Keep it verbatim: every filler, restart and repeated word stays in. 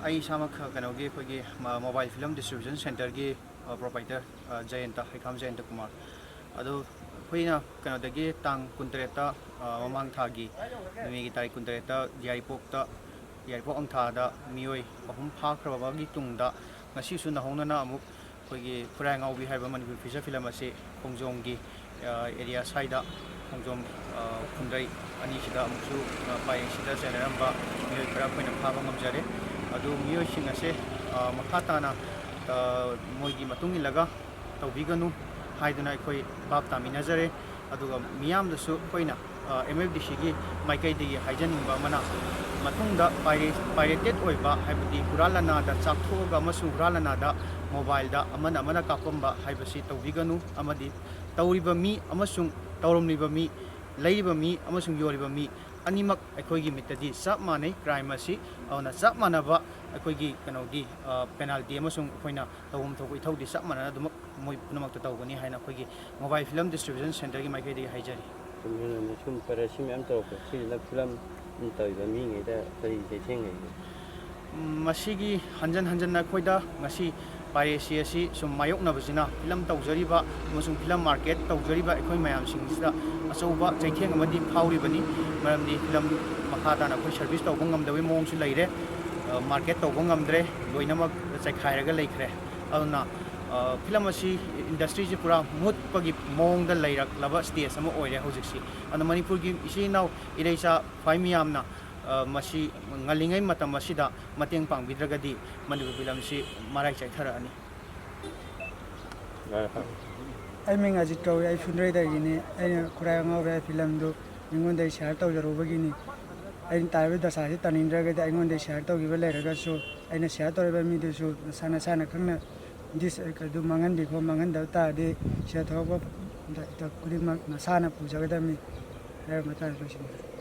ꯑꯩ ꯏꯁꯥꯃꯛ ꯀꯩꯅꯣꯒꯤ ꯑꯩꯈꯣꯏꯒꯤ ꯃꯣꯕꯥꯏꯜ ꯐꯤꯂꯝ ꯗꯤꯁꯇ꯭ꯔꯤꯕ꯭ꯌꯨꯁꯟ ꯁꯦꯟꯇꯔꯒꯤ ꯄ꯭ꯔꯣꯄꯥꯏꯇꯔ ꯖꯌꯟꯇ, ꯍꯩꯈꯥꯝ ꯖꯌꯟꯇ ꯀꯨꯃꯥꯔ꯫ ꯑꯗꯣ ꯑꯩꯈꯣꯏꯅ ꯀꯩꯅꯣꯗꯒꯤ ꯇꯥꯡ ꯀꯨꯟꯇꯔꯦꯠꯇ ꯃꯃꯥꯡ ꯊꯥꯒꯤ ꯃꯦꯒꯤ ꯇꯥꯔꯤꯛ ꯀꯨꯟꯇꯔꯦꯠꯇ ꯌꯥꯏꯔꯤꯄꯣꯛꯇ, ꯌꯥꯏꯔꯤꯄꯣꯛ ꯑꯪꯊꯥꯗ ꯃꯤꯑꯣꯏ ꯑꯍꯨꯝ ꯐꯥꯈ꯭ꯔꯕꯒꯤ ꯇꯨꯡꯗ ꯉꯁꯤꯁꯨ ꯅꯧꯍꯧꯅꯅ ꯑꯃꯨꯛ ꯑꯩꯈꯣꯏꯒꯤ ꯈꯨꯔꯥꯏ ꯑꯉꯥꯎꯕꯤ ꯍꯥꯏꯕ ꯃꯅꯤꯄꯨꯔꯤ ꯐꯤꯆꯔ ꯐꯤꯂꯝ ꯑꯁꯤ ꯈꯣꯡꯖꯣꯝꯒꯤ ꯑꯦꯔꯤꯌꯥ ꯁ꯭ꯋꯥꯏꯗ, ꯈꯣꯡꯖꯣꯝ ꯈꯨꯟꯗ꯭ꯔꯩ ꯑꯅꯤꯁꯤꯗ ꯑꯃꯨꯛꯁꯨ ꯄꯥꯏꯔꯦꯁꯤꯗ ꯆꯦꯟꯅꯔꯝꯕ ꯃꯤꯑꯣꯏ ꯈꯔ ꯑꯩꯈꯣꯏꯅ ꯐꯥꯕ ꯉꯝꯖꯔꯦ꯫ ꯑꯗꯨ ꯃꯤꯑꯣꯏꯁꯤꯡ ꯑꯁꯦ ꯃꯈꯥ ꯇꯥꯅ ꯃꯣꯏꯒꯤ ꯃꯇꯨꯡ ꯏꯜꯂꯒ ꯇꯧꯕꯤꯒꯅꯨ ꯍꯥꯏꯗꯨꯅ ꯑꯩꯈꯣꯏ ꯚꯥꯞ ꯇꯥꯃꯤꯟꯅꯖꯔꯦ꯫ ꯑꯗꯨꯒ ꯃꯤꯌꯥꯝꯗꯁꯨ ꯑꯩꯈꯣꯏꯅ ꯑꯦꯝ ꯑꯦꯐ ꯗꯤ ꯁꯤꯒꯤ ꯃꯥꯏꯀꯩꯗꯒꯤ ꯍꯥꯏꯖꯅꯤꯡꯕ ꯑꯃꯅ, ꯃꯇꯨꯡꯗ ꯄꯥꯏꯔꯦꯇꯦꯠ ꯑꯣꯏꯕ, ꯍꯥꯏꯕꯗꯤ ꯍꯨꯔꯥꯟ ꯂꯅꯥꯗ ꯆꯥꯛꯊꯣꯛꯑꯒ ꯑꯃꯁꯨꯡ ꯍꯨꯔꯥꯟ ꯂꯅꯥꯗ ꯃꯣꯕꯥꯏꯜꯗ ꯑꯃꯅ ꯑꯃꯅ ꯀꯥꯞꯄꯝꯕ ꯍꯥꯏꯕꯁꯤ ꯇꯧꯕꯤꯒꯅꯨ꯫ ꯑꯃꯗꯤ ꯇꯧꯔꯤꯕ ꯃꯤ ꯑꯃꯁꯨꯡ ꯇꯧꯔꯝꯂꯤꯕ ꯃꯤ, ꯂꯩꯔꯤꯕ ꯃꯤ ꯑꯃꯁꯨꯡ ꯌꯣꯜꯂꯤꯕ ꯃꯤ ꯑꯅꯤꯃꯛ ꯑꯩꯈꯣꯏꯒꯤ ꯃꯤꯠꯇꯗꯤ ꯆꯞ ꯃꯥꯟꯅꯩ꯫ ꯀ꯭ꯔꯥꯏꯝ ꯑꯁꯤ, ꯑꯗꯨꯅ ꯆꯞ ꯃꯥꯟꯅꯕ ꯑꯩꯈꯣꯏꯒꯤ ꯀꯩꯅꯣꯒꯤ ꯄꯦꯅꯥꯜꯇꯤ ꯑꯃꯁꯨꯡ ꯑꯩꯈꯣꯏꯅ ꯇꯧꯐꯝ ꯊꯣꯛꯄ ꯏꯊꯧꯗꯤ ꯆꯞ ꯃꯥꯟꯅꯅ ꯑꯗꯨꯃꯛ ꯃꯣꯏ ꯄꯨꯝꯅꯃꯛꯇ ꯇꯧꯒꯅꯤ ꯍꯥꯏꯅ ꯑꯩꯈꯣꯏꯒꯤ ꯃꯣꯕꯥꯏꯜ ꯐꯤꯂꯝ ꯗꯤꯁꯇ꯭ꯔꯤꯕ꯭ꯌꯨꯁꯟ ꯁꯦꯟꯇꯔꯒꯤ ꯃꯥꯏꯀꯩꯗꯒꯤ ꯍꯥꯏꯖꯔꯤ꯫ ꯆꯨꯝꯃꯦ, ꯆꯨꯝꯃꯦ꯫ ꯁꯨꯝ ꯄꯥꯏꯔꯦꯁꯤ ꯃꯌꯥꯝ ꯇꯧꯔꯛꯄ, ꯁꯤꯁꯤꯅ ꯐꯤꯂꯝ ꯇꯧꯔꯤꯕ ꯃꯤꯉꯩꯗ ꯀꯔꯤ ꯆꯩꯊꯦꯡ ꯂꯩꯒꯦ? ꯎꯝ, ꯃꯁꯤꯒꯤ ꯍꯟꯖꯟ ꯍꯟꯖꯟꯅ ꯑꯩꯈꯣꯏꯗ ꯉꯁꯤ ꯄꯥꯏꯔꯦꯁꯤ ꯑꯁꯤ ꯁꯨꯝ ꯃꯥꯌꯣꯛꯅꯕꯁꯤꯅ, ꯐꯤꯂꯝ ꯇꯧꯖꯔꯤꯕ ꯑꯃꯁꯨꯡ ꯐꯤꯂꯝ ꯃꯥꯔꯀꯦꯠ ꯇꯧꯖꯔꯤꯕ ꯑꯩꯈꯣꯏ ꯃꯌꯥꯝꯁꯤꯡꯁꯤꯗ ꯑꯆꯧꯕ ꯆꯩꯊꯦꯡ ꯑꯃꯗꯤ ꯐꯥꯎꯔꯤꯕꯅꯤ꯫ ꯃꯔꯝꯗꯤ ꯐꯤꯂꯝ ꯃꯈꯥ ꯇꯥꯅ ꯑꯩꯈꯣꯏ ꯁꯔꯚꯤꯁ ꯇꯧꯕ ꯉꯝꯗꯕꯒꯤ ꯃꯑꯣꯡꯁꯨ ꯂꯩꯔꯦ, ꯑ, ꯃꯥꯔꯀꯦꯠ ꯇꯧꯕ ꯉꯝꯗ꯭ꯔꯦ, ꯂꯣꯏꯅꯃꯛ ꯆꯩꯈꯥꯏꯔꯒ ꯂꯩꯈ꯭ꯔꯦ꯫ ꯑꯗꯨꯅ, ꯑ, ꯐꯤꯂꯝ ꯑꯁꯤ ꯏꯟꯗꯁꯇ꯭ꯔꯤꯁꯤ ꯄꯨꯔꯥ ꯃꯨꯠꯄꯒꯤ ꯃꯑꯣꯡꯗ ꯂꯩꯔꯛꯂꯕ ꯁ꯭ꯇꯦꯖ ꯑꯃ ꯑꯣꯏꯔꯦ ꯍꯧꯖꯤꯛꯁꯤ꯫ ꯑꯗꯨꯅ ꯃꯅꯤꯄꯨꯔꯒꯤ ꯏꯆꯤꯜ ꯏꯅꯥꯎ ꯏꯔꯩꯆꯥ ꯈ꯭ꯋꯥꯏ ꯃꯤꯌꯥꯝꯅ, ꯑ, ꯃꯁꯤ ꯉꯜꯂꯤꯉꯩ ꯃꯇꯝ ꯑꯁꯤꯗ ꯃꯇꯦꯡ ꯄꯥꯡꯕꯤꯗ꯭ꯔꯒꯗꯤ ꯃꯅꯤꯄꯨꯔ ꯐꯤꯂꯝꯁꯤ ꯃꯔꯥꯏ ꯆꯥꯏꯊꯔꯛꯑꯅꯤ꯫ ꯑꯩ ꯃꯤꯡ ꯑꯖꯤꯠ ꯀꯧꯏ, ꯑꯩ ꯐꯨꯟꯗ꯭ꯔꯩꯗꯒꯤꯅꯤ꯫ ꯑꯩꯅ ꯈꯨꯔꯥꯏ ꯑꯉꯥꯎꯕꯤ ꯍꯥꯏꯕ ꯐꯤꯂꯝꯗꯨ ꯃꯤꯉꯣꯟꯗꯒꯤ ꯁꯤꯌꯥꯔ ꯇꯧꯖꯔꯨꯕꯒꯤꯅꯤ꯫ ꯑꯩꯅ ꯇꯥꯔꯤꯕ ꯗꯁꯥꯁꯤ ꯇꯥꯅꯤꯡꯗ꯭ꯔꯒꯗꯤ ꯑꯩꯉꯣꯟꯗꯒꯤ ꯁꯤꯌꯥꯔ ꯇꯧꯈꯤꯕ ꯂꯩꯔꯒꯁꯨ, ꯑꯩꯅ ꯁꯤꯌꯥꯔ ꯇꯧꯔꯤꯕ ꯃꯤꯗꯨꯁꯨ ꯅꯁꯥ ꯅꯁꯥꯅ ꯈꯪꯅ ꯗꯤꯁ-, ꯑꯗꯨ ꯃꯥꯡꯍꯟꯕꯤꯈꯣ꯫ ꯃꯥꯡꯍꯟꯗꯕ ꯇꯥꯔꯗꯤ ꯁꯤꯗ ꯊꯣꯛꯂꯛꯄ ꯈꯨꯗꯤꯡꯃꯛ ꯅꯁꯥꯅ ꯄꯨꯖꯒꯗꯕꯅꯤ꯫ ꯍꯥꯏꯔꯕ ꯃꯇꯥꯡꯗ ꯂꯣꯏꯁꯤꯟꯖꯔꯦ꯫